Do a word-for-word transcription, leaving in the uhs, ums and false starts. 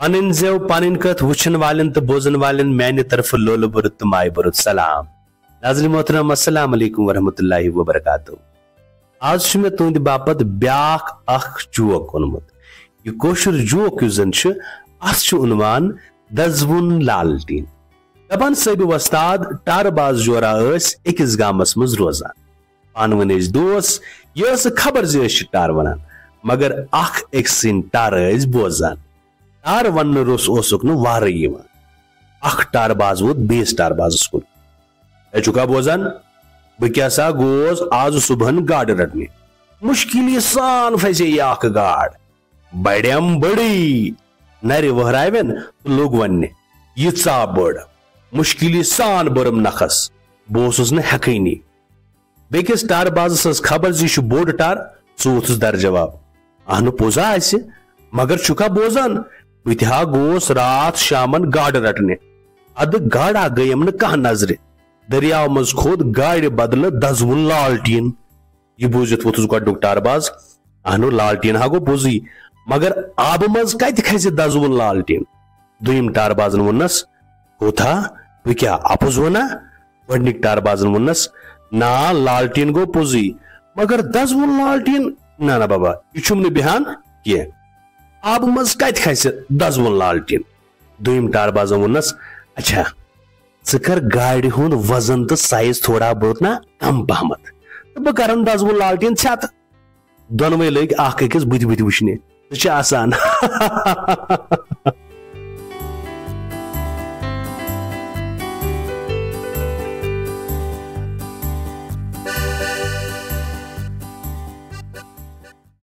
پنٕنۍ زٮ۪و، پنٕنۍ کتھ وٕچھن والٮ۪ن تہٕ بوزن والٮ۪ن میانہِ طرفہٕ لولہٕ بوٚرُت تہٕ مایہِ بوٚرُت سلام۔ ناظرین محترم، السلام علیکم ورحمۃ اللہ وبرکاتہ۔ آز چھُ مےٚ تُہنٛدِ باپتھ بیاکھ اکھ joke اوٚنمُت۔ یہِ کٲشُر joke یُس زن چھُ، اتھ چھُ عنوان دزوُن لالٹیٖن۔ دپان صٲبہِ وۄستاد، ٹارٕ باز جورا ٲسۍ أکِس گامس منٛز روزان۔ پانہٕ ؤنۍ ٲسۍ دوس، یہِ ٲس خبر زِ أسۍ چھِ ٹارٕ ونان، مگر اکھ أکۍ سٕنٛدۍ ٹارٕ ٲسۍ بوزان۔ ٹارٕ وننہٕ روٚس اوسُکھ نہٕ وارٕے یِوان۔ اکھ ٹارٕ باز ووت بیٚیِس ٹارٕ بازس کُن۔ "ہے، چھُکھا بوزان؟ بہٕ کیٛاہ سا گوس آز صُبحن گاڈٕ رٹنہِ۔ مُشکِلی سان پھسے یہِ اکھ گاڈ۔ بڑیم بٔڑٕے۔" نرِ وہراوٮ۪ن تہٕ لوٚگ وننہِ، "یہِ ژاو بٔڑ۔ مُشکِلی سان بٔرٕم نکھس۔ بہٕ اوسُس نہٕ ہٮ۪کٲنی۔" بیٚکِس ٹارٕ بازس ٲس خبر زِ یہِ چھُ بوٚڑ ٹارٕ، سُہ ووٚتھُس در جواب، "اہنُو پوٚز ہا آسہِ، مگر چھُکھا بوزان؟ بہٕ تہِ ہا گوس راتھ شامن گاڈٕ رٹنہِ۔ ادٕ گاڈا گٔیم نہٕ کانٛہہ نظرِ۔ دٔریاو منٛز کھوٚت گاڈِ بدلہٕ دزوُن لالٹیٖن۔" یہِ بوٗزِتھ ووٚتھُس گۄڈٕنیُک ٹارٕ باز، "اہنُو لالٹیٖن ہا گوٚو پوٚزُے، مگر آبہٕ منٛز کتہِ کھسہِ دزوُن لالٹیٖن؟" دوٚیِم ٹارٕ بازن ووٚننس، "کوٚت ہا؟ بہٕ کیٛاہ اپُز ونہٕ؟ گۄڈٕنِکۍ ٹارٕ بازن ووٚننس، نا، لالٹیٖن گوٚو پوٚزُے، مگر دزوُن لالٹیٖن؟ نہ، نہ بابا، یہِ چھُم نہٕ بیہان کینٛہہ۔ آبہٕ منٛز کتہِ کھسہِ دزوُن لالٹیٖن؟" دوٚیِم ٹارٕ بازن ووٚننس، "اچھا، ژٕ کر گاڑِ ہُنٛد وزن تہٕ size تھوڑا بہت نا کم پہمتھ، تہٕ بہٕ کرن دزوُن لالٹیٖن ژھٮ۪تہٕ۔" دۄنوَے لٔگۍ اکھ أکِس بٕتھِ بٕتھِ وٕچھنہِ۔ سُہ چھُ آسان۔